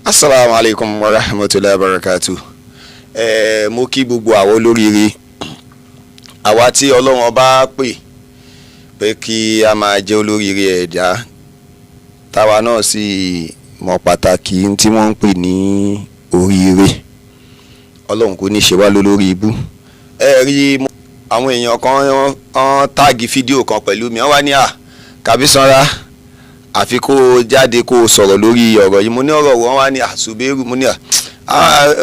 Asalaamu alaykum wa rahmatulahi wa barakatu. Mo kí gbogbo àwọn olóríire, àwa tí Ọlọ́run bá pè pé kí a máa jẹ́ olóríire ẹ̀dá, táwa náà sì mọ pàtàkì tí wọ́n ń pè ní oríire. Ọlọ́run kò ní ṣe wá lólórí ibú. Ẹ rí àwọn èèyàn kan, wọ́n tag fídíò kan pẹ̀lú mi, wọ́n wá ní à Kàbísanra, àfi kó o jáde kó o sọ̀rọ̀ lórí ọ̀rọ̀ yìí. Mo ní ọ̀rọ̀ wọn wá ní àṣùbẹ́rù. Mo ní à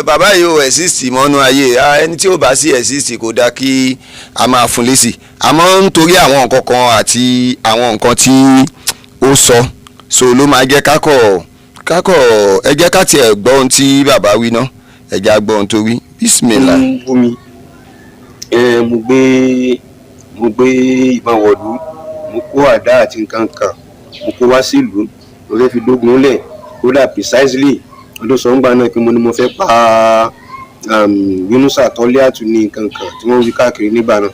bàbá yìí ò exist mọ́nú ayé. Ẹni tí ó bá sí exist, kò dáa kí a máa fún lésì. Àmọ́ nítorí àwọn nǹkan kan àti àwọn nǹkan tí ó sọ so ló máa jẹ́ kákọ̀ kákọ̀. Ẹ jẹ́ ká tiẹ̀ gbọ́ ohun tí bàbá wí ná. Ẹ jẹ́ á gbọ́ ohun tó wí. Bismillah. Bú mi, mo gbé ìbọn wọ̀lú, mo kó àdá àti nǹkan kan, mo kó wá sílùú, mo fẹ́ fi dógun lẹ̀. Kódà precisely ọdún sọ̀ngbà náà pé mo ní mo fẹ́ pa Yunusa Tọ́líàtù ní nǹkan kan tí wọ́n wí káàkiri nígbà náà.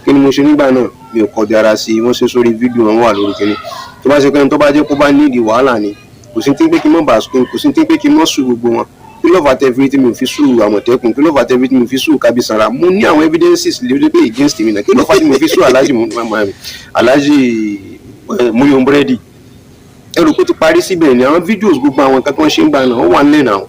Kí ni mo ṣe nígbà náà? Mi ò kọbi ara sí i. Wọ́n ṣe sórí fídíò, wọn wà lórí kíní. Tó bá ṣe pé ẹni tó bá jẹ́ kó bá nídìí wàhálà ni, kò sí tí ń pé kí n mọ̀ bá, kò sí tí ń pé kí n mọ̀ sùn gbogbo wọn. Kí ló fà tẹ́ fi tí mi ò fi sue Àmọ̀tẹ́kùn? Kí ló fà tẹ́ fi tí mi ò fi sue Kábísára? Mo ní àwọn evidences lórí pé against mi náà. Kí ló fà tí mi ò fi sue Alhaji Múyọ̀ Búrẹ́dì? Ẹ rò pé ó ti parí síbẹ̀ ni? Àwọn videos, gbogbo àwọn nǹkan tó ń ṣe ń gbà náà, ó wà nílẹ̀ náà,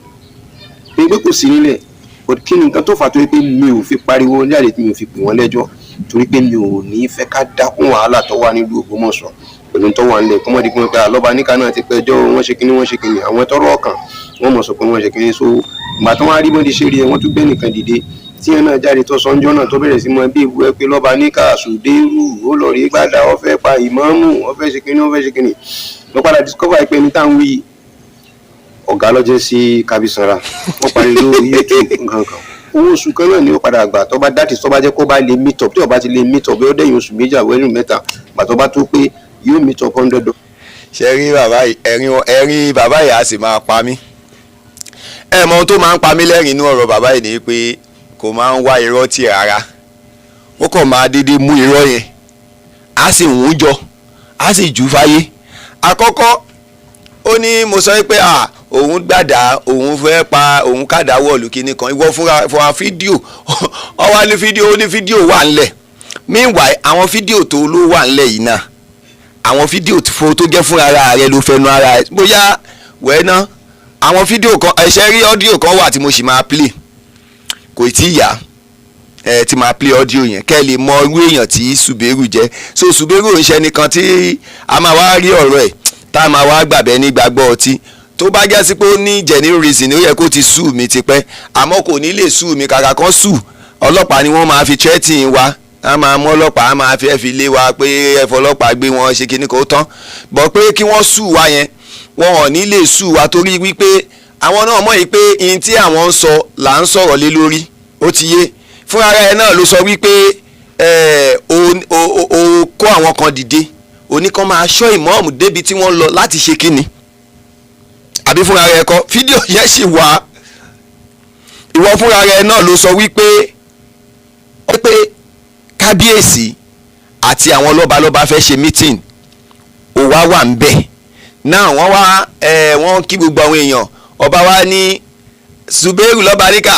pé kò sí nílẹ̀. But kí ni nǹkan tó fà tó yẹ pé mi ò fi pariwo jáde, tí mi ò fi pè wọ́n lẹ́jọ́? Torí pé mi ò ní fẹ́ ká dákún wàhálà tó wà nílùú Ògbómọ̀ṣọ́ pẹ̀lú tó wà nílẹ̀, kọ́mọ́dé pé àlọ́ba níka náà ti pẹ́jọ́, wọ́n ṣe kínní, wọ́n ṣe kínní. Àwọn tọ́rọ̀ ọkàn wọ́n mọ̀ sọ pé wọ́n ṣe kínní. So ìgbà tó wá rí bọ́n ti ṣe rí ẹ, wọ́n tún gbé nìkan dìde tí ẹ náà jáde tó sọ́njọ́ náà, tó bẹ̀rẹ̀ sí mọ bí ìwú ẹ pé lọ́ba níka sùdérù ó lọ rí gbàdá, ó fẹ́ pa ìmáàmù, ó fẹ́ ṣe kínní, ó fẹ́ ṣe kínní. Mo padà discover pé ẹni táwọn wí, ọ̀gá lọ́jọ́ sí Kábísanra. Wọ́n parí lórí YouTube nǹkan kan. Owó oṣù kan náà ni ó padà gbà. Tó bá dátì, tó bá jẹ́ kó bá lè meet up, tí ó bá ti lè meet up, yóò dẹ̀yìn oṣù 2 àbọ̀ ẹ̀rù 3 gbà tó bá tó pé yóò meet up 100. Ṣe rí bàbá yìí, ẹ̀rín ẹ̀rín bàbá yìí á sì máa pa mí. Ẹ mọ ohun tó máa ń pa mí lẹ́rìn inú ọ̀rọ̀ bàbá yìí ni pé kò máa ń wá irọ́ tí rárá. Ó kàn máa dédé mú irọ́ yẹn, á sì wún jọ, á sì jù fáyé. Àkọ́kọ́, ó ní mo sọ pé à òun gbàdá, òun fẹ́ pa òun kàdá wọ̀lú kínní kan. Ìwọ fúnra fídíò ọ wá ní fídíò, ó ní fídíò wà ńlẹ̀. Meanwhile, àwọn fídíò tó ló wà ńlẹ̀ yìí náà, àwọn fídíò tó jẹ́ fúnra ara rẹ ló fẹnu ara rẹ bóyá wẹ́ẹ́ ná. Àwọn fídíò kan, ẹ̀ṣẹ̀ rí audio kan wà tí mo sì máa play, kò tí ì yá ẹ tí máa play audio yẹn, kẹ́ ẹ lè mọ irú èèyàn tí Suberu jẹ́. So Suberu ń ṣe nìkan tí a máa wá rí ọ̀rọ̀ ẹ̀ tá a máa wá gbàbẹ́ ní gbàgbọ́ ọtí. Tó bá jẹ́ sí pé ó ní genuine reason, ó yẹ kó ti sue mi tipẹ́, àmọ́ kò ní lè sue mi. Kàkà kan sue ọlọ́pàá ni wọ́n máa fi threatening wa, a máa mú ọlọ́pàá, a máa fẹ́ fi lé wa pé ẹ̀fọ́ ọlọ́pàá gbé wọn ṣe kíní kó tán bọ̀ pé kí wọ́n sue wa yẹn, wọn ò ní lè sue wa, torí wípé àwọn náà mọ̀ yìí pé ihun tí àwọn ń sọ là ń sọ̀rọ̀ lé lórí. Ó ti yé fúnra ẹ̀ náà ló sọ wípé o kó àwọn kan dìde, oníkan máa ṣọ́ ìmọ̀ọ́mù débi tí wọ́n lọ láti ṣe kíni, àbí fúnra rẹ̀ kọ́? Fídíò yẹn sì wà. Ìwọ fúnra rẹ̀ náà ló sọ wípé pé kábíyèsí àti àwọn lọ́balọ́ba fẹ́ ṣe meeting, ó wá wà ń bẹ̀ náà. Wọ́n wá ẹ wọ́n kí gbogbo àwọn èèyàn. Ọba wa ní Zubairu lọ́baríkà,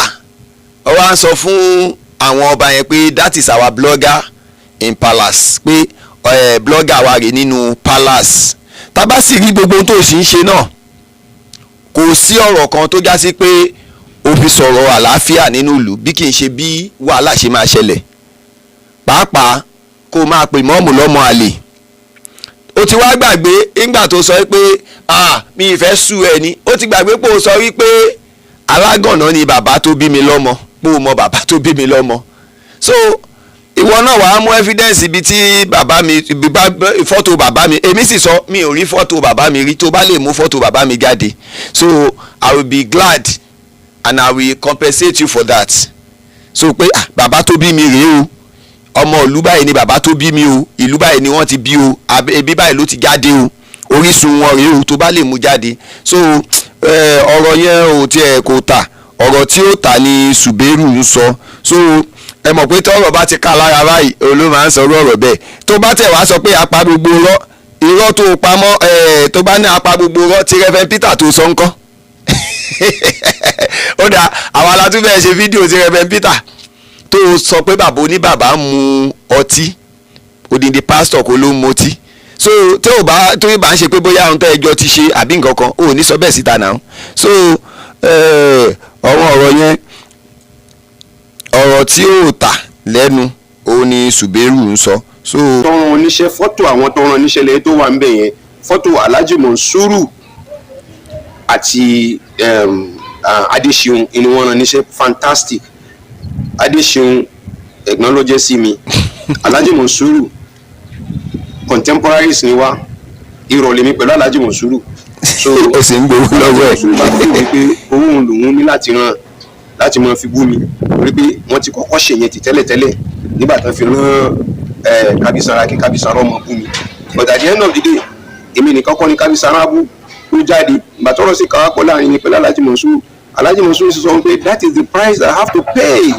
ó wá ń sọ fún àwọn ọba yẹn pé that is our blogger in palace, pé blogger wa rè nínú palace. Tá bá sì rí gbogbo ohun tó sì ń ṣe náà, kò sí ọ̀rọ̀ kan tó já sí pé ó fi sọ̀rọ̀ àlàáfíà nínú ìlú, bí kì í ṣe bí wàhálà ṣe máa ṣẹlẹ̀. Pàápàá kó máa pè mọ́ọ̀mù lọ́mọ àlè. Ó ti wá gbàgbé nígbà tó sọ pé, ah, mi ì fẹ́ sue ẹ ni. Ó ti gbàgbé pé ó sọ wípé alágànná ni bàbá tó bí mi lọ́mọ, pé ó mọ bàbá tó bí mi lọ́mọ. So ìwọ náà wàá mú evidence ibi tí bàbá mi ibi bá fọ́tò bàbá mi. Èmi sì sọ, mi ò rí fọ́tò bàbá mi rí. Tó bá lè mú fọ́tò bàbá mi jáde, so I will be glad and I will compensate you for that. So pé, ah, bàbá tó bí mi rèé o, ọmọ ìlú báyìí ni bàbá tó bí mi o, ìlú báyìí ni wọ́n ti bí o, ebi báyìí ló ti jáde o, orísun wọn rèé o, tó bá lè mú jáde. So ọ̀rọ̀ yẹn ò tiẹ̀ kò tà. Ọ̀rọ̀ tí ó tà ni Ṣùbẹ́rù ń sọ. So ẹ mọ̀ pé tọ́rọ̀ bá ti ká lára báyìí, òun ló máa ń sọ ọ̀rọ̀ bẹ́ẹ̀. Tó bá tẹ̀ wá sọ pé apá gbogbo irọ́ tó pamọ́, tó bá ní apá gbogbo irọ́ tí Reverend Peter tó sọ ńkọ́? Ó dà, àwa la tún fẹ́ ṣe fídíò ti Reverend Peter tó sọ pé bàbá oníbàbá ń mu ọtí, odindi pásítọ̀ kó ló ń mutí. So tí ò bá tó bá ń ṣe pé bóyá ohun tó ẹjọ́ ti ṣe àbí nǹkan kan, ò ní sọ bẹ́ẹ̀ síta náà. So ọ̀rọ̀ ọ̀rọ̀ yẹn, ọ̀rọ̀ tí ò tà lẹ́nu òun ni Ṣùbẹ́rù ń sọ. So tó rán oníṣẹ́, fọ́tò àwọn tó rán oníṣẹ́ lẹ́yìn tó wà ń bẹ̀ yẹn, fọ́tò Alhaji Monsuru àti Adéṣeun ni wọ́n rán níṣẹ́. Fantastic. Adéṣeun, ẹ̀gbọ́n ló jẹ́ sí mi. Alhaji Monsuru, contemporaries ni wá, ìrọ̀lẹ́ mi pẹ̀lú Alhaji Monsuru. So ó sì ń gbowó lọ́wọ́ ẹ̀. Monsuru bá fi wí pé owó òun lòun ní láti rán láti máa fi bú mi, torí pé wọ́n ti kọ́kọ́ ṣèyẹn ti tẹ́lẹ̀tẹ́lẹ̀ nígbà tán fi rán Kábísára kí Kábísára ọmọ bú mi. But at the end of the day, èmi nìkan kọ́ ni Kábísára bú ló jáde. Ìgbà tọ́rọ̀ sí káwá pọ̀ láàrin mi pẹ̀lú Alhaji Monsuru, Alhaji Monsuru sọ pé that is the price I have to pay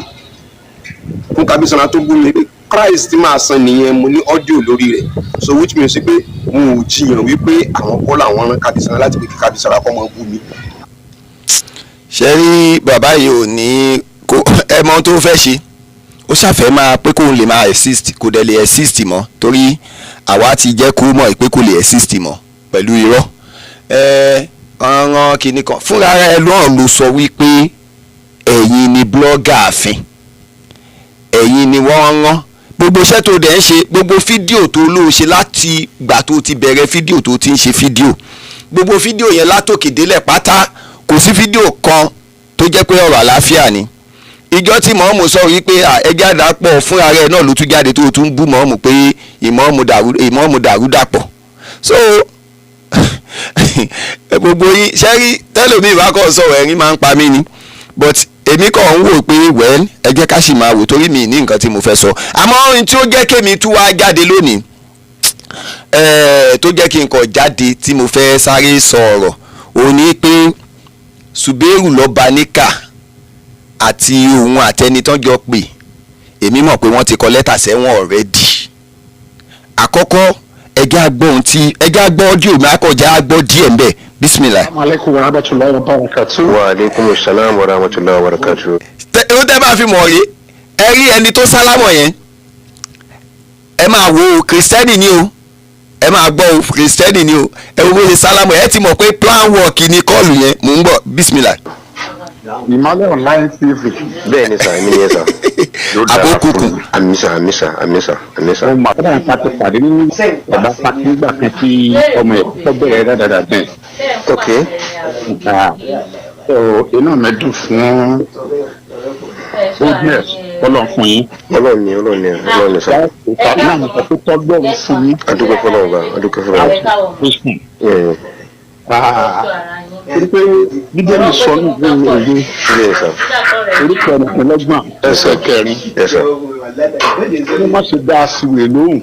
fún Kábísára tó bú mi, pé price tí màá san nìyẹn. Mo ní audio lórí rẹ̀. So which means pé mo ò jiyàn wípé àwọn kọ́ làwọn rán Kábísára láti pé kí Kábísára kọ́ mọ́ bú mi. Ṣe rí, bàbá yìí ò ní kó ẹ mọ ohun tó fẹ́ ṣe. Ó ṣàfẹ́ máa pé kóun lè máa exist, kò dẹ̀ lè exist mọ́, torí àwa ti jẹ́ kó mọ̀ pé kò lè exist mọ́ pẹ̀lú irọ́ ẹ ọ̀ràn kìíní kan. Fúnra ẹ lọ́ọ̀ ló sọ wípé ẹ̀yin ni blogger ààfin, ẹ̀yin ni wọ́n rán. Gbogbo iṣẹ́ tó dẹ̀ ń ṣe, gbogbo fídíò tó ló ṣe láti gbà tó ti bẹ̀rẹ̀ fídíò, tó ti ń ṣe fídíò, gbogbo fídíò yẹn látòkè délẹ̀ pátá, kò sí fídíò kan tó jẹ́ pé ọ̀rọ̀ àlàáfíà ni. Ìjọ tí mọ̀ọ́mù sọ wípé ẹjẹ́ àdàpọ̀, fúnra rẹ̀ náà ló tún jáde tó tún bú mọ̀ọ́mù pé ìmọ̀ọ́mù dàrú, ìmọ̀ọ́mù dàrú dàpọ̀. So gbogbo yín ṣẹ́rí tẹ́lẹ̀mí ìbá kọ́ sọ̀rọ̀, ẹ̀rín máa ń pa mí ni, but èmi kàn ń wò pé, well, ẹ jẹ́ ká sì máa wò, torí mi ní nǹkan tí mo fẹ́ sọ. Àmọ́ ohun tí ó jẹ́ kémi tú wá jáde lónìí, tó jẹ́ kí n kàn jáde tí mo fẹ́ sáré sọ ọ̀rọ̀, òun ni pé Ṣùbẹ́rù lọ́ba níkà àti òun àtẹnitán jọ pè. Èmi mọ̀ pé wọ́n ti kọ lẹ́tà sẹ́wọ̀n already. Àkọ́kọ́, ẹjẹ́ àgbọ̀ ohun tí ẹjẹ́ àgbọ̀ audio mi akọ̀jẹ́ àgbọ̀ díẹ̀ ń bẹ̀. Bismillah. Alaikum wa rahmatullahi wa barakatuh. Wa aleykum salaam wa rahmatulahi wa barakatu. Ohun tẹ́ bá fi mọ̀ rí, ẹ rí ẹni tó sálámọ̀ yẹn, ẹ máa wo, kìrìsìtẹ́nì ni o. Ẹ máa gbọ́ o, kìrìsìtẹ́nì ni o. Ẹ wo bó ṣe sálámọ̀, ẹ ti mọ̀ pé plan work ni call yẹn. Mò ń bọ̀, bismillah. Ìmọ́lẹ̀ Online TV. Bẹ́ẹ̀ ni sà, èmi ni ẹ sà. Yóò dára Àbókùkù. fún mi. Àmín sà, àmín sà, àmín sà, àmín sà. Mo mà kọ́dà nípa ti pàdé ní ọ̀dà pàtí nígbà kan tí ọmọ ẹ̀ kọ́ bẹ̀rẹ̀ dáadáa bẹ́ẹ̀. Ok. So inú mi dùn fún goodness Ọlọ́run fún yín. Ọlọ́run ni, Ọlọ́run ni, Ọlọ́run ni sà. Ìta náà mo sọ pé tọ́lọ́run fún yín. Adúpẹ́ fọlọ́run bá, adúpẹ́ fọlọ́run. Christian. Mm. Ah, torí pé Bíbélì sọ ní ìwé òwe Bẹ́ẹ̀ sà. orí 26, ẹsẹ̀ 4. Yes sà. Kí wọ́n ṣe dá aṣiwèrè lóhùn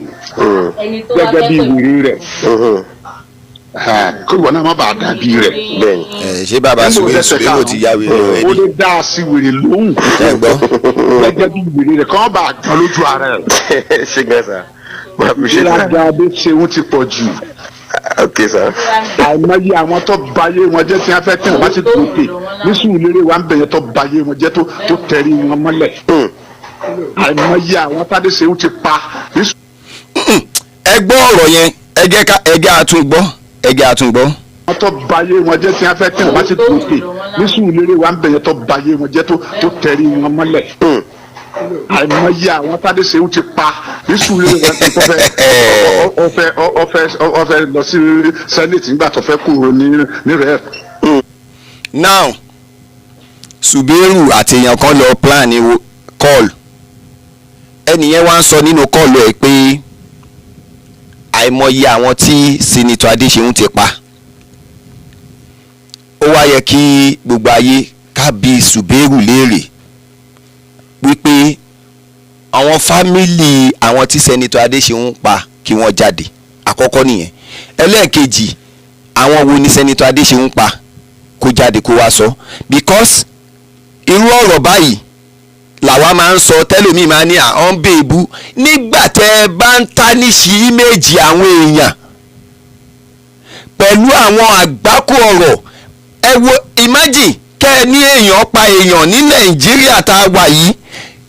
gẹ́gẹ́ bí wèrè rẹ̀. Kí ìwọ náà má bàa dàbí rẹ̀. Bẹ́ẹ̀ ni. Ẹ ṣé bàbá Nígbà Ṣùbẹ́rù ẹsẹ̀ Ṣùbẹ́rù ti ya wèrè ó already. lè dá aṣiwèrè lóhùn Ẹ gbọ́. gẹ́gẹ́ bí wèrè rẹ̀, kí wọ́n bá gan lójú ara ẹ̀. Ṣé gan sà, mo appreciate that. Ìgbéraga Adéṣeun ti pọ̀ jù. Ok sà. Àìmọye àwọn tó bayé wọn jẹ́ tí wọ́n fẹ́ tẹ̀ wọ́n ti gòkè ní Sùúrùlérè wa ń bẹ̀yẹ tó bayé wọn jẹ́ tó tẹ̀rí wọn mọ́lẹ̀. Àìmọye àwọn tádéṣeun ti pa ní Ẹ gbọ́ ọ̀rọ̀ yẹn, ẹ jẹ́ ká ẹ jẹ́ àtúngbọ́, ẹ jẹ́ àtúngbọ́. Àwọn tó bayé wọn jẹ́ tí wọ́n fẹ́ tẹ̀ wọ́n ti gòkè ní Sùúrùlérè wa ń bẹ̀yẹ tó bayé wọn jẹ́ tó tẹ̀rí wọn mọ́lẹ̀. Àìmọye àwọn tádéṣeun ti pa ní Sùúrùlérè wa tó fẹ́ ọfẹ́ lọ sí senate nígbà tó fẹ́ kúrò ní rẹ̀. Now, Ṣùbẹ́rù àti èèyàn kan lọ plan ní call. Ẹnìyẹn wá ń sọ nínú call ẹ̀ pé àìmọye àwọn tí Senator Adéṣeun ti pa. Ó wá yẹ kí gbogbo ayé ká bi Ṣùbẹ́rù léèrè wípé àwọn family àwọn tí Senator Adéṣeun pa, kí wọ́n jáde. Àkọ́kọ́ nìyẹn. Ẹlẹ́ẹ̀kejì, àwọn wo ni Senator Adéṣeun pa? Kó jáde kó wá sọ, because irú ọ̀rọ̀ báyìí làwa máa ń sọ tẹ́lòmíì máa ní à ń bèèbú nígbà tẹ́ ẹ bá ń tarnish image àwọn èèyàn pẹ̀lú àwọn àgbákò ọ̀rọ̀. Ẹ wo, imagine. Kẹ́ ẹ ní èèyàn pa èèyàn ní Nàìjíríà tá a wà yìí,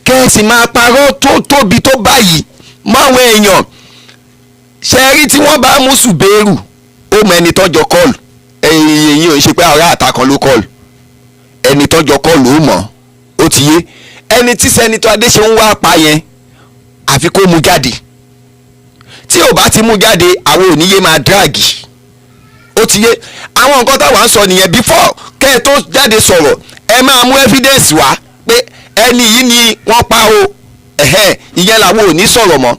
kẹ́ ẹ sì máa parọ́ tó tóbi tó báyìí máwọn èèyàn. Ṣe rí, tí wọ́n bá mú Ṣùbẹ́rù, ó mọ ẹni tọ́jọ́ call. Ẹ̀yìn ò ń ṣe pé ará àta kan ló call. Ẹni tọ́jọ́ call, ó mọ̀, ó ti yé. Ẹni tí Senator Adéṣeun wá pa yẹn, àfi kó mú jáde. Tí ò bá ti mú jáde, àwọn ò ní yé máa drag. Ó ti yé. Àwọn nǹkan táwa ń sọ nìyẹn. Before kẹ́ ẹ tó jáde sọ̀rọ̀, ẹ máa mú evidence wá pé ẹni yìí ni wọ́n pa o. Ẹ̀hẹ́n, ìyẹn làwọn ò ní sọ̀rọ̀ mọ́.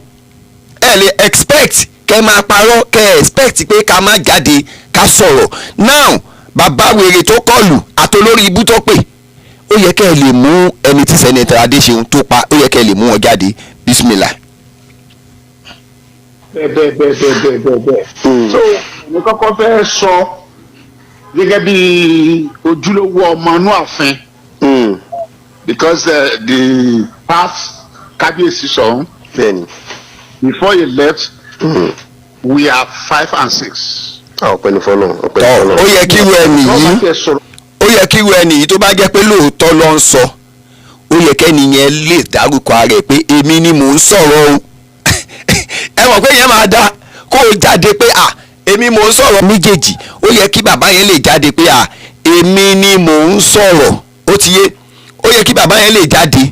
Ẹ lè expect kẹ́ máa parọ́, kẹ́ ẹ expect pé ká má jáde ká sọ̀rọ̀. Now, bàbá wèrè tó call àtolórí ibú tó pè, ó yẹ kẹ́ ẹ lè mú ẹni tí Senator Adéṣeun tó pa, ó yẹ kẹ́ ẹ lè mú wọn jáde. Bismillah. Bẹ́ẹ̀ bẹ́ẹ̀ bẹ́ẹ̀ bẹ́ẹ̀ bẹ́ẹ̀ bẹ́ẹ̀ bẹ́ẹ̀. So mo kọ́kọ́ fẹ́ sọ gẹ́gẹ́ bí ojúlówó ọmọ inú ààfin, because the past kábíyèsí Ṣọ̀ún, before he left, we are five and six. Ọpẹ́ ní fọ́lọ́run, ọpẹ́ ní Tọ́, fọ́lọ́run. ó yẹ kí irú ẹni Wọ́n bá yìí tiẹ̀ sọ̀rọ̀. Ó yẹ kí irú ẹni yìí, tó bá jẹ́ pé lóòótọ́ ló ń sọ, ó yẹ kẹ́ni yẹn lè dárúkọ ara ẹ̀ pé èmi ni mò ń sọ̀rọ̀ o. Ẹ mọ̀ pé yẹn máa dá kó o jáde pé à, èmi mò ń sọ̀rọ̀ méjèèjì. Ó yẹ kí bàbá yẹn lè jáde pé à, èmi ni mò ń sọ̀rọ̀. Ó ti yé. Ó yẹ kí bàbá yẹn lè jáde,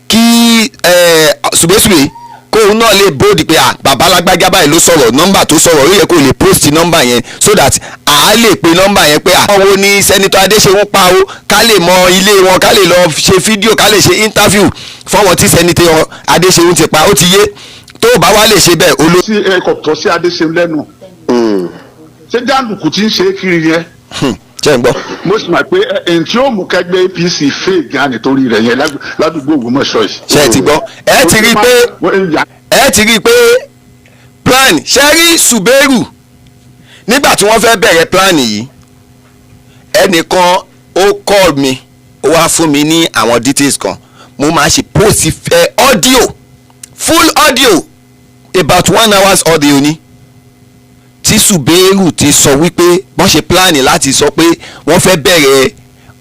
kí ṣùgbẹ́ṣùgbẹ́ kóun náà lè bóòdì pé à, bàbá alágbájá báyìí ló sọ̀rọ̀. Nọ́mbà tó sọ̀rọ̀, ó yẹ kó lè post nọ́mbà yẹn so that à á lè pe nọ́mbà yẹn pé àwọn wo ni Senator Adéṣeun pa o, ká lè mọ ilé wọn, ká lè lọ ṣe fídíò, ká lè ṣe interview fọwọ́n tí Senator Adéṣeun ti pa. Ó ti yé. Tó o bá wá lè ṣe bẹ́ẹ̀, olo. Sí ẹ kò tọ́ sí Adéṣeun lẹ́nu. Ṣé jàǹdùkú tí ń ṣe é kiri yẹn? Ṣe ń gbọ́? Mo sì mọ̀ pé ẹ̀ǹ tí ó mú kẹgbẹ́ APC fèè gan nítorí rẹ̀ yẹn ládùúgbò Ògbómọ̀ṣọ́ yìí. Ṣe ti gbọ́? Ẹ ti rí i pé ẹ ti rí i pé plan ṣe rí Ṣùbẹ́rù nígbà tí wọ́n fẹ́ bẹ̀rẹ̀ plan yìí, ẹnìkan ó call mi, ó wá fún mi ní àwọn details kan. Mo máa ṣe post ẹ audio, full audio, about one hours audio ni, tí Ṣùbẹ́rù ti sọ wípé wọ́n ṣe plan láti sọ pé wọ́n fẹ́ bẹ̀rẹ̀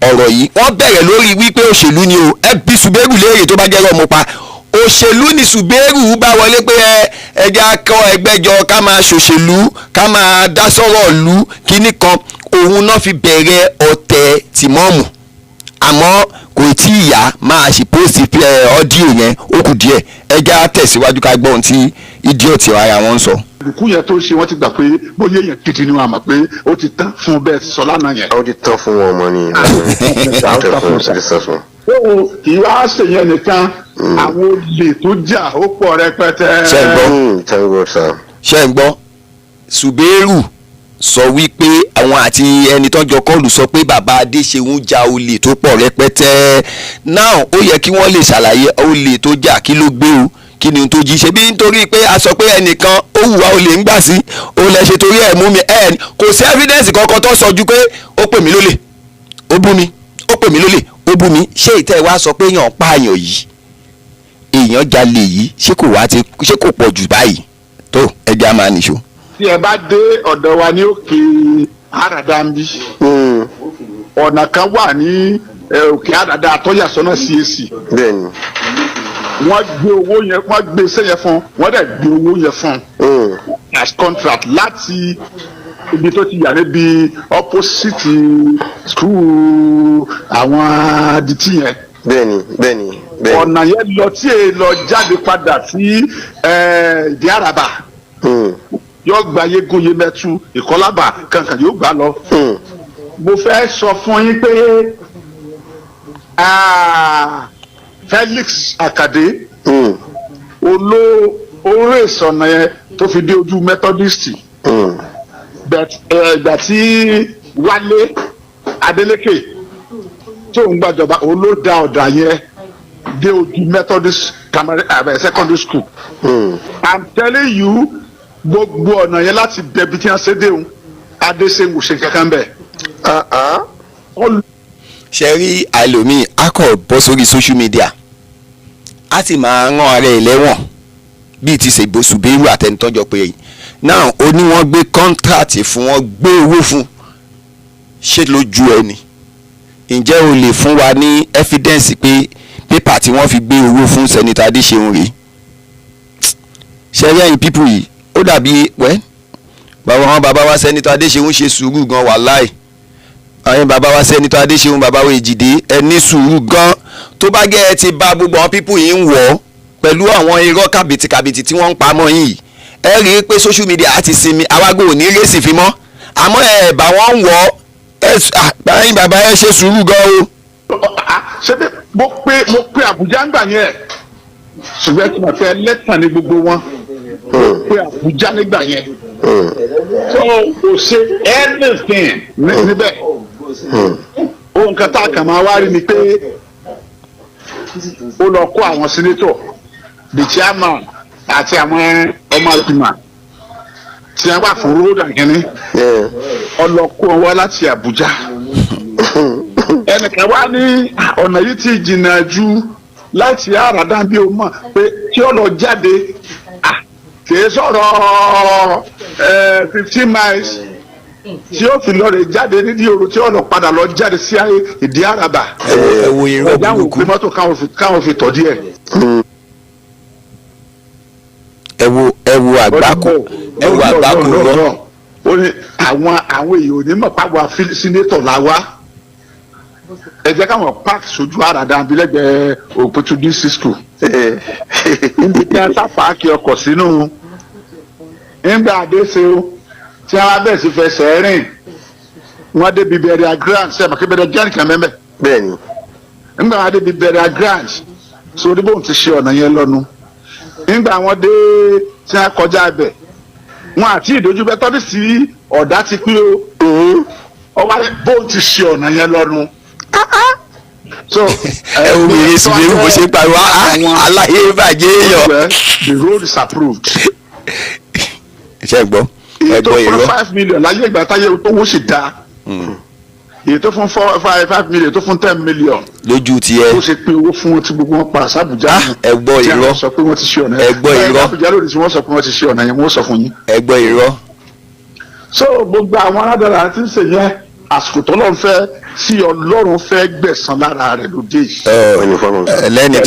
ọ̀rọ̀ yìí. Wọ́n bẹ̀rẹ̀ lórí wípé òṣèlú ni o. Ẹ bí Ṣùbẹ́rù léèrè, tó bá jẹ́ ọmọ pa òṣèlú ni Ṣùbẹ́rù bá wọlé pé ẹ ẹja kọ́ ẹgbẹ́jọ, ká máa ṣòṣèlú, ká máa dá sọ́rọ̀ ìlú kínní kan. Òun náà fi bẹ̀rẹ̀ ọ̀tẹ̀ tìmọ́ọ̀mù, àmọ́ kò tí ì yá. Máa ṣe post audio yẹn, ó kù díẹ̀. Ẹja tẹ̀síwájú ká gbọ́ ohun tí idiot ara wọn ń sọ. Jàǹdùkú yẹn tó ṣe, wọ́n ti gbà pé bóyá èèyàn gidi ni wọ́n àmọ̀ pé ó ti tán fún bẹ́ẹ̀ sọ lánàá yẹn. Ó ti tán fún wọn ọmọ ni, ó ti tán fún wọn, ó ti tán fún wọn. Ó kì í wá ṣèyẹn nìkan, àwọn olè tó jà ó pọ̀ rẹpẹtẹ. Ṣé ẹ gbọ́? Thank God, sir. Ṣé ń gbọ́? Ṣùbẹ́rù sọ wípé àwọn àti ẹni tó ń jọ call sọ pé bàbá Adéṣeun ja olè tó pọ̀ rẹpẹtẹ. Now, ó yẹ kí wọ́n lè ṣàlàyé olè tó jà, kí ló gbé o, kí ni ohun tó jí ṣe bí, nítorí pé a sọ pé ẹnìkan ó hùwà olè ń gbà sí ó lẹ ṣe torí ẹ̀ mú mi. Ẹ̀ kò sí evidence kankan tó sọ ju pé ó pè mí lólè, ó bú mi, ó pè mí lólè, ó bú mi. Ṣé ìtẹ́ wa sọ pé èèyàn pààyàn yìí, èèyàn jalè yìí, ṣé kò wá ti ṣé kò pọ̀ jù báyìí tó? Ẹjẹ́ á máa nìṣó. Tí ẹ bá dé ọ̀dọ̀ wa ní òkè àràdá ń bí, ọ̀nà kan wà ní òkè àràdá àtọ́yàsọ́nà CAC. Wọ́n gbé owó yẹn, wọ́n gbé iṣẹ́ yẹn fún, wọ́n dẹ̀ gbé owó yẹn fún as contract láti ibi tó ti yà níbi opposite school àwọn adití yẹn. bẹ́ẹ̀ni bẹ́ẹ̀ni bẹ́ẹ̀ni. Ọ̀nà yẹn lọ tí èè lọ jáde padà sí ìdí àràbà, yóò gba yégun yemẹtu, ìkọlábà kankan, yóò gbà lọ. Mo fẹ́ sọ fún yín pé Felix Akade oló oré ìsọ̀nà yẹn tó fi dé ojú Methodist, but ìgbà tí Wálé Adeleke tó ń gbàjọba, òun ló da ọ̀dà yẹn dé ojú Methodist primary secondary school. I'm telling you, gbogbo ọ̀nà yẹn láti bẹ̀bi tí wọ́n ṣe déhùn, Adéṣeun ṣe kankan bẹ́ẹ̀. Ah, ah. Ṣe rí àìlòmíì, a kò bọ́ sórí social media, a sì máa rán ara ẹ̀ lẹ́wọ̀n bíi ti ṣègbò Ṣùbẹ́rù àtẹnitọ́jọ́ pé náà ó ní wọ́n gbé contract fún, wọn gbé owó fún. Ṣé lójú ẹni Ǹjẹ́ o lè fún wa ní evidence pé paper tí wọ́n fi gbé owó fún Senator Adéṣeun rèé? Ṣẹ́rí ẹ̀yin people yìí, ó dàbí wẹ́ bàbá wọn. Bàbá wa Senator Adéṣeun ṣe sùúrù gan, wàláì. Àwọn bàbá wa Senator Adéṣeun, bàbá wa Èjìdé, ẹ ní sùúrù gan. Tó bá gẹ́ ẹ ti bá gbogbo àwọn people yìí ń wọ̀ ọ́ pẹ̀lú àwọn irọ́ kàbìtìkàbìtì tí wọ́n ń pamọ́ yìí, ẹ rí i pé social media á ti sinmi, àwágbó ò ní rèsì fi mọ́. Àmọ́ ẹ bá wọn wọ̀ ẹ, báyìí bàbá, ẹ ṣe sùúrù gan o. Ṣé bí mo pe Àbújá ńgbà yẹn, ṣùgbọ́n tí mo fẹ́ lẹ́tàn ní gbogbo wọn. Mo pe Àbújá nígbà yẹn, so kò ṣe anything níbẹ̀. Ohun kan tá a kàn máa wá rí ni pé ó lọ kó àwọn senator, the chairman àti àwọn ọmọ ìgbìmọ̀ tí wọ́n wà fún road àkínní, ó lọ kó wọn wá láti Àbújá. Ẹnìkan wá ní ọ̀nà yìí ti jìnnà jù láti àràdá bí o mọ̀ pé kí ó lọ jáde, kìí sọ̀rọ̀ 15 miles tí ó fi lọ rè jáde nídìí òru, tí ó lọ padà lọ jáde sí ìdí àràbà. Ẹ wo irọ́ Ọjà wò burúkú. pé mọ́tò káwọn fi tọ̀ díẹ̀. Ẹ wo àgbákò, ẹ wo àgbákò rọ. Ó ní àwọn èèyàn ò ní mọ̀ pàwọn senator la wá, ẹ jẹ́ káwọn park sójú àràdá abilẹ́gbẹ̀ẹ́ Òpótú DC school, níbi tí wọ́n sá park ọkọ̀ sínú. Nígbà àdéṣe o tí wọ́n bẹ̀ sí fẹsẹ̀ rìn, wọ́n débi burial ground sẹ́ẹ̀ mọ̀ kí burial ground kan mẹ́mẹ́. Bẹ́ẹ̀ni. Nígbà wọ́n débi burial ground, so oníbòun ti ṣe ọ̀nà yẹn lọ́nu. Nígbà wọ́n dé tí wọ́n kọjá ibẹ̀, wọn àti ìdójú bẹ́ẹ̀ tọ́jú sí ọ̀dà ti pín o, ọwọ́ bóun ti ṣe ọ̀nà yẹn lọ́nu. So Ẹ wo wèrè sùgbẹ́rù bó ṣe pariwo, aláyé bàjẹ́ èèyàn. Well, the road is approved. Ṣe gbọ́, ẹ Èyí tó gbọ́ fún irọ́. 5 million láyé ìgbà táyé tó wó sì dáa, èyí tó fún four five 5 million, tó fún 10 million. Lójú tiẹ̀. Ó ṣe pé owó fún wọn tí gbogbo wọn pa sàbújá. Ah, ẹ gbọ́ Tí irọ́. àwọn sọ pé wọ́n ti ṣe ọ̀nà Ẹ gbọ́ yẹn. irọ́. Àbújá lónìí tí wọ́n sọ pé wọ́n ti ṣe ọ̀nà yẹn, wọ́n sọ fún yín. Ẹ gbọ́ irọ́. So gbogbo àwọn aládàáda tí ń ṣe yẹn, àsìkò tọ́lọ́run fẹ́ tí Ọlọ́run fẹ́ gbẹ̀san lára rẹ̀ lóde yìí. Ẹ, lẹ́ni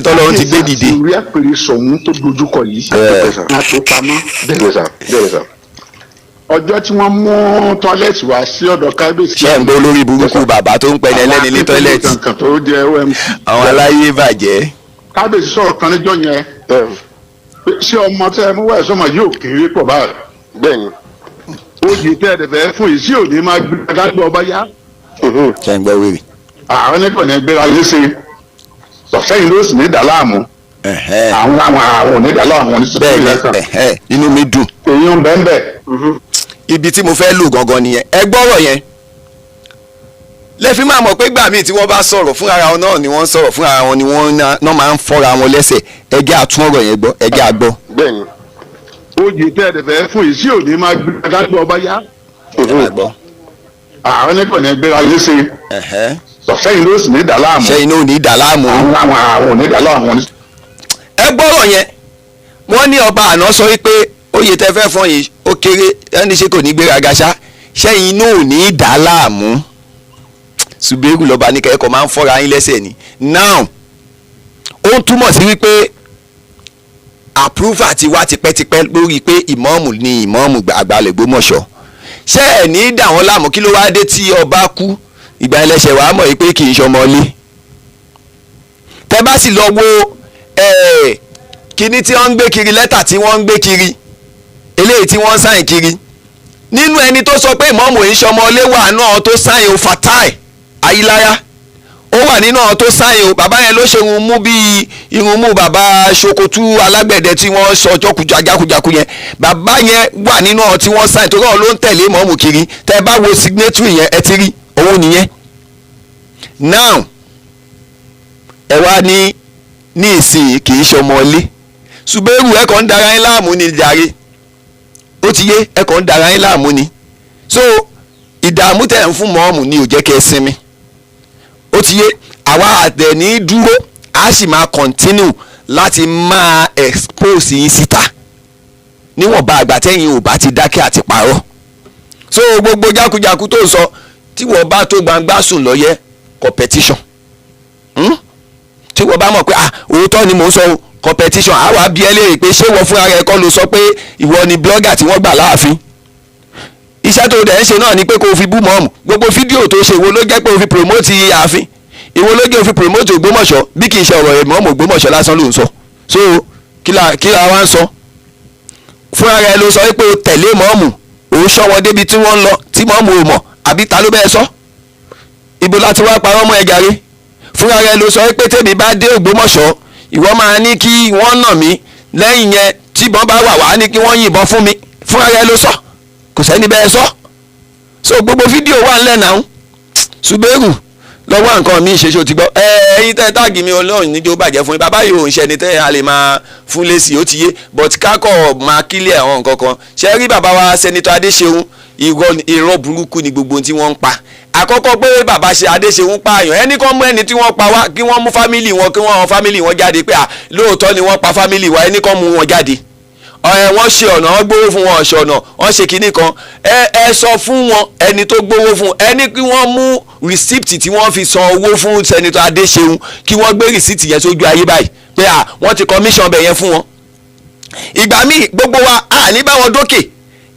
tọ́lọ́run ti gbé dìde. Orí àpèrè sọ̀hún tó dojúkọ yìí. A tó pamọ́. Bẹ́ẹ̀ni sà, bẹ́ẹ̀ni sà. Ọjọ́ tí wọ́n mú toilet wá sí ọ̀dọ̀ kábíyèsí. Ṣé ń gbọ́ olórí burúkú bàbá tó ń pẹ́ ẹlẹ́ni ní toilet? Kankan tó jẹ́ OMC. Àwọn aláyé bàjẹ́. Kábíyèsí sọ̀rọ̀ kan níjọ́ yẹn pé ṣé ọmọ tẹ́ ẹ mú wá ẹ̀sọ́ mọ̀ yóò kéré pọ̀ báyìí? Bẹ́ẹ̀ni. Oyè tẹ́ ẹ dẹ̀fẹ́ fún yìí sí òní máa gbé adájọ́ ọba yá. Ṣé ń gbọ́ wèrè? Àwọn ẹnìkan ní gbéra léṣe sọ̀sẹ́yìn ló sì ní ìdá láàmú. Àwọn ò ní ìdá láàmú ní Bẹ́ẹ̀ ni. lẹ́sàn. Ẹ̀hẹ́n, inú mi dùn. Èyí ń bẹ́ẹ̀ bẹ́ẹ̀. Ibi tí mo fẹ́ lò gangan nìyẹn. Ẹ gbọ́rọ̀ yẹn lẹ́fí máa mọ̀ pé gbà míì tí wọ́n bá sọ̀rọ̀ fún ara wọn náà ni wọ́n ń sọ̀rọ̀ fún ara wọn ni wọ́n náà máa ń fọ́ra wọn lẹ́sẹ̀. Ẹ jẹ́ àtún ọ̀rọ̀ yẹn gbọ́, ẹ jẹ́ àgbọ́. Bẹ́ẹ̀ni. Oyè tẹ́ ẹ dẹ̀fẹ́ fún yìí sí òní máa gbé adájọ́ ọba yá. Ẹ máa gbọ́. Àwọn ẹnìkan ní gbéra léṣe sọ̀sẹ́yìn ló sì ní ìdá láàmú. Ṣé iná ò ní dà láàmú? Àwọn ò ní ìdá láàmú ní. Ẹ gbọ́rọ̀ yẹn, wọ́n ní ọba àná sọ wípé oyè tẹ́ fẹ́ fọ́n yìí ó kéré, ẹni ṣe kò ní gbéraga ṣá, ṣẹ́yìn inú ò ní dà láàmú? Ṣùgbẹ́rù lọ́ba ní kẹ́kọ̀ọ́ máa ń fọ́ra yín lẹ́sẹ̀ ni. Now, ó ń túmọ̀ sí wípé approval ti wá tipẹ́tipẹ́ lórí pé ìmọ̀ọ́mù ni ìmọ̀ọ́mù àgbàlẹ̀ Ògbómọ̀ṣọ́. Ṣé ẹ̀ ní dà wọ́n láàmú? Kí ló wá dé tí ọba kú ìgbà ẹlẹ́ṣẹ̀ wàá mọ̀ yìí pé kì í ṣọmọ ilé? Tẹ́ bá sì lọ wo kíní tí wọ́n ń gbé kiri, lẹ́tà tí wọ́n ń gbé kiri, eléyìí tí wọ́n ń sign kiri, nínú ẹni tó sọ pé ìmọ̀ọ́mù yìí ṣọmọ ilé wà náà tó sign o. Fatai Ayíláyá, ó wà nínú àwọn tó sign o. Bàbá yẹn ló ṣe irun mú bíi irun mú bàbá Sokoto alágbẹ̀dẹ tí wọ́n sọ jákujáku yẹn. Bàbá yẹn wà nínú àwọn tí wọ́n sign torí àwọn ló ń tẹ̀lé ìmọ̀ọ́mù kiri. Tẹ́ ẹ bá wo signatory yẹn, ẹ ti rí òun nìyẹn. Now, ẹ wá ní ìsìn kì í ṣe ọmọ ilé. Ṣùgbẹ́rù, ẹ kàn ń dara yín láàmú ni jàre. Ó ti yé, ẹ kàn ń dara yín láàmú ni. So ìdààmú tẹ̀ ń fún mọ́ọ̀mù ni ò jẹ́ kẹ́ ẹ sinmi. Ó ti yé àwa àtẹ̀ní dúró, a sì máa continue láti máa expose yín síta níwọ̀nba àgbà tẹ́yìn ò bá ti dákẹ́ àti parọ́. So gbogbo jákujàku tó ń sọ Tí wọ́n bá tó gbangba sùn lọ́yẹ́, competition, Tí wọ́n bá mọ̀ pé, ah, òótọ́ ni mò ń sọ o, competition. Àwa bí ẹ léèrè pé ṣé wọ́n fúnra rẹ̀ kọ́ ló sọ pé ìwọ ni blogger tí wọ́n gbà láàfin? Iṣẹ́ tó dẹ̀ ń ṣe náà ni pé kó o fi bú mọ́ọ̀mù. Gbogbo fídíò tó ṣe, ìwo ló jẹ́ pé o fi promote ààfin? Ìwo ló jẹ́ o fi promote Ògbómọ̀ṣọ́? Bí kì í ṣe ọ̀rọ̀ ìmọ̀ọ́mù Ògbómọ̀ṣọ́ lásán ló ń sọ. So kí la wá ń sọ? Fúnra rẹ̀ ló sọ pé o tẹ̀lé mọ́ọ̀mù, o ṣọ́ wọn débi tí wọ́n ń lọ tí mọ́ọ̀mù ò mọ̀. Àbí ta ló bẹ́ẹ̀ sọ? Ibo láti wá parọ́ mọ́ ẹ jàre? Fúnra rẹ̀ ló sọ pé tèmi bá dé Ògbómọ̀ṣọ́, ìwọ máa ní kí wọ́n nà mí. Lẹ́yìn yẹn, tíbọn bá wà, wá ní kí wọ́n yìnbọn fún mi. Fúnra rẹ̀ ló sọ, kò sẹ́ni bẹ́ẹ̀ sọ. So gbogbo fídíò wà ńlẹ̀ náà. Ṣùgbẹ́rù lọ́wọ́ nǹkan mi ṣe, ṣe o ti gbọ́? Ẹ ẹyin tẹ́ tag mi, Ọlọ́run níjó bàjẹ́ fún yín. Bàbá yìí ò ń ṣe ẹni tẹ́ a lè máa fún lésì, ó ti yé, but kákọ̀ máa kílẹ̀ àwọn nǹkan kan. Ṣe rí bàbá wa Senator Adéṣeun, irọ́, irọ́ burúkú ni gbogbo ohun tí wọ́n ń pa. Àkọ́kọ́, pé bàbá ṣe Adéṣeun pààyàn, ẹnì kan mú ẹni tí wọ́n pa wá, kí wọ́n mú family wọn, kí wọ́n family wọn jáde pé à, lóòótọ́ ni wọ́n pa family wa. Ẹnì kan mú wọn jáde. Ẹ wọ́n ṣe ọ̀nà, wọ́n gbowó fún wọn, ṣe ọ̀nà, wọ́n ṣe kinní kan. Ẹ sọ fún wọn, ẹni tó gbowó fún ẹni, kí wọ́n mú receipt tí wọ́n fi san owó fún Senator Adéṣeun, kí wọ́n gbé receipt yẹn sójú ayé báyìí pé à, wọ́n ti commission bẹ̀ yẹn fún wọn. Ìgbà míì, gbogbo wa à ní bá wọn dókè,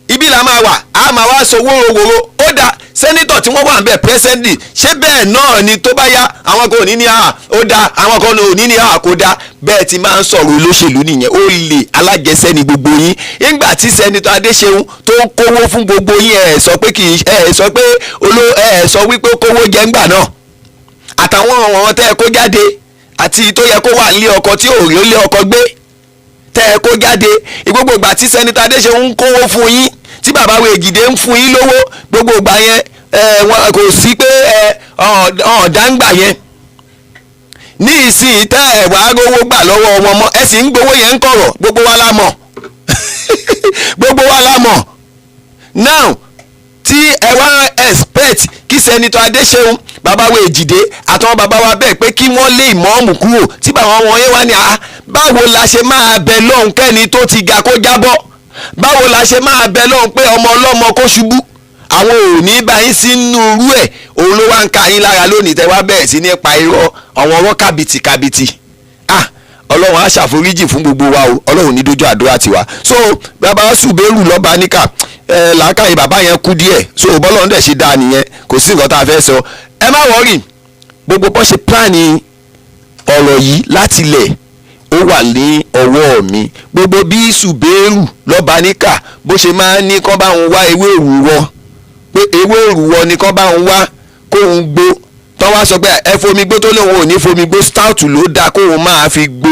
ibi la máa wà, a máa wá sọ wórówóró. Ó dá senator tí wọ́n wà ń bẹ̀ presently, ṣé bẹ́ẹ̀ náà ni? Tó bá yá, àwọn kan ò ní ní à, ó dá, àwọn kan ò ní ní à, kò dá. Bẹ́ẹ̀ ti máa ń sọ̀rọ̀ olóṣèlú nìyẹn. Ó lè alájẹsẹ́ ni gbogbo yín. Nígbà tí Senator Adéṣeun tó ń kówó fún gbogbo yín, ẹ̀ sọ pé kì í, ẹ̀ sọ pé oló, ẹ̀ sọ wípé ó kówó jẹ ńgbà náà. Àtàwọn ọ̀wọ́n tẹ́ ẹ kó jáde, àti tó yẹ kó wà nílé ọkọ tí ò rí lé ọkọ gbé tẹ́ ẹ kó jáde, gbogbo ìgbà tí Senator Adéṣeun ń kówó fún yín, tí bàbá wo Ègìdé ń fún yín lówó, gbogbo ìgbà yẹn, ẹ wọn kò sí pé ẹ ọ̀ọ́dàǹgbà yẹn. Ní ìsìn tẹ́ ẹ wàá rówó gbà lọ́wọ́ wọn mọ́, ẹ sì ń gbowó yẹn ń kọ̀rọ̀. Gbogbo wa la mọ̀, gbogbo wa la mọ̀. Now tí ẹ wá expect kí Senator Adéṣeun, bàbá wo Èjìdé, àtàwọn bàbá wa bẹ́ẹ̀ pé kí wọ́n lé ìmọ̀ọ́mù kúrò, tí bàbá wọn yẹn wá ní à, báwo la ṣe máa bẹ lọ́hùn kẹ́ni tó ti ga kó jábọ́? Báwo la ṣe máa bẹ lọ́hùn pé ọmọ ọlọ́mọ kó ṣubú? Àwọn ò ní bá yín sínú irú ẹ̀. Òun ló wá ń ka yín lára lónìí, tẹ́ wá bẹ̀rẹ̀ sí ní pa irọ́, àwọn ọwọ́ kàbìtì kàbìtì. Ah, Ọlọ́run á ṣàforíjì fún gbogbo wa o. Ọlọ́run ní dójú àdúrà tiwa. So bàbá Ṣùbẹ́rù lọ́ba níkà ẹ, làákàyè bàbá yẹn kú díẹ̀. So bọ́lọ́run dẹ̀ ṣe dáa nìyẹn, kò sí nǹkan tá a fẹ́ sọ. Ẹ má worry, gbogbo bọ́ ṣe plan ọ̀rọ̀ yìí láti lẹ̀, ó wà ní ọwọ́ mi. Gbogbo bí Ṣùbẹ́rù lọ́ba níkà bó ṣe máa ń ní kán bá òun wá ewé òrùwọ, pé ewé òrùwọ ni kán bá òun wá kóun gbó, tọ́ wá sọ pé ẹ fomi gbó, tó lóun ò ní fomi gbó, stout ló dáa kóun máa fi gbó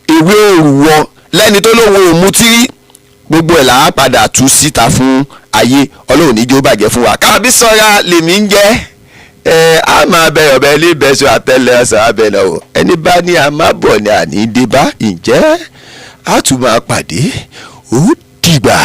ewé òrùwọ, lẹ́ni tó lóun ò mutí rí. Gbogbo ẹ̀ là á padà tú síta fún ayé. Ọlọ́run níjó bàjẹ́ fún wa. Kábí sọ́ra lèmi ń jẹ́. Ẹ á máa bẹ ọ̀bẹ ilé ìbẹ́sọ̀ àtẹlẹ ọ̀sán abẹ náà o. Ẹni bá ní a má bọ̀ ní àní dé bá. Ǹjẹ́ á tún máa pàdé? Ó dìgbà.